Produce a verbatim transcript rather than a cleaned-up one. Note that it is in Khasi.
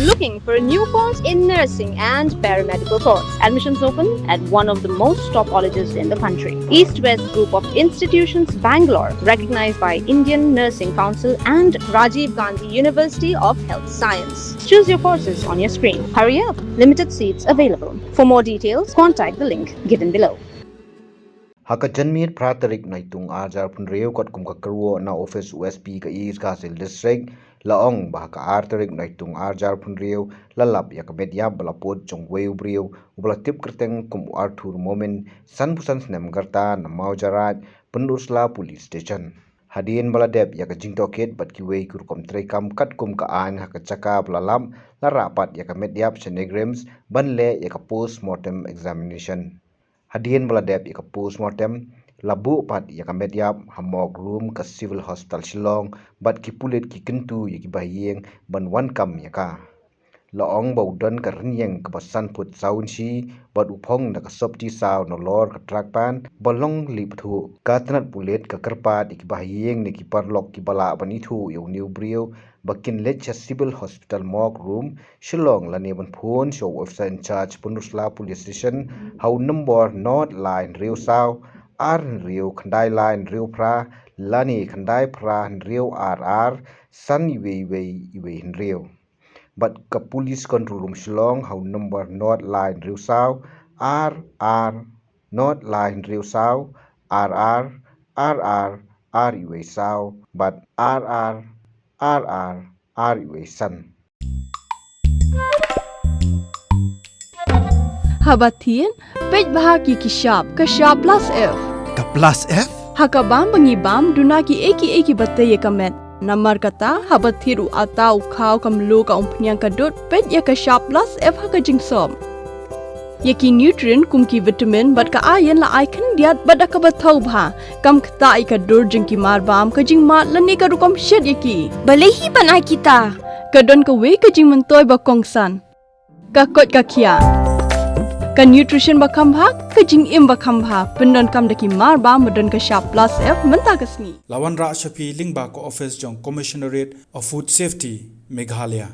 Looking for a new course in nursing and paramedical course? Admissions open at one of the most top colleges in the country. East West Group of Institutions, Bangalore, recognized by Indian Nursing Council and Rajiv Gandhi University of Health Science. Choose your courses on your screen. Hurry up, limited seats available. For more details, contact the link given below. Ha ka janmiet phra tarik Naitung arjar pun riu kat kum ka kerwo na office U S P ka East Khasi Hills District, la ong ba ha ka ar tarik Naitung arjar pun riu, la lap ïa ka met ïap ba la put jong wei u briew u ba la tip kyrteng kum u Arthur Momin, san phew san snem, ka rta na Mawjyraj, Pynursla Police Station. Hadien ba la dep ïa ka jingtohkit bad kiwei ki rukom treikam kat kum ka aiñ ha ka jaka ba la lap, la rah pat ïa ka met ïap sha NEIGRIHMS ban leh ïa ka post mortem examination. Hadien ba la dep ïa ka post mortem, la buh pat ïa ka met ïap ha morgue room ka Civil Hospital Shillong bad ki pulit ki kyntu ïa ki bahaïing ban wan kam ïa ka. La ong ba u don ka rynïeng kaba san phut saw inshi bad u phong da ka sopti saw nalor ka track pant ba long lih bthuh. Ka tnat pulit ka kyrpad ïa ki bahaïing ne ki paralok kiba lah ban ithuh ïa une u briew ba kin leit sha Civil Hospital morgue room Shillong lane ban phone sha u officer in charge Pynursla Police Station ha u nombor nod lai hynriew saw ar hynriew khyndai lai hynriew phra lane khyndai phra hynriew ar ar san iwei iwei iwei hynriew. Bad ka Police Control Room Shillong ha u nombor nod lai hynriew saw ar ar nod lai hynriew saw ar ar ar ar ar iwei saw bad ar ar ar ar ar iwei san. Haba thied, peit bha ki ki shap, ka shap plus F. Ka plus F? Ha ka bam ba ngi bam, duna ki ei ki ei kiba tei ïa ka met. Namar kata, haba thied u atta, u khaw, ka mluh, ka umphniang, ka dud, peit ïa ka shap plus F ha ka jingsop. Ïa ki nutrient kum ki vitamin bad ka iron la ai khyndiat bad da kaba thaw bha. Kam ktah ïa ka dur jong ki mar bam, ka jingmad lane ka rukom shet ïa ki. Balei hi ban ai kita? Ka don kawei ka jingmyntoi ba kongsan. Ka koit ka khiah. Ka nutrition ba kham bha, ka jingim ba kham bha, pyndonkam da ki mar bam ba don ka shap plus F mynta ka sngi. La wanrah sha phi lyngba ka office jong Commissionerate of Food Safety, Meghalaya.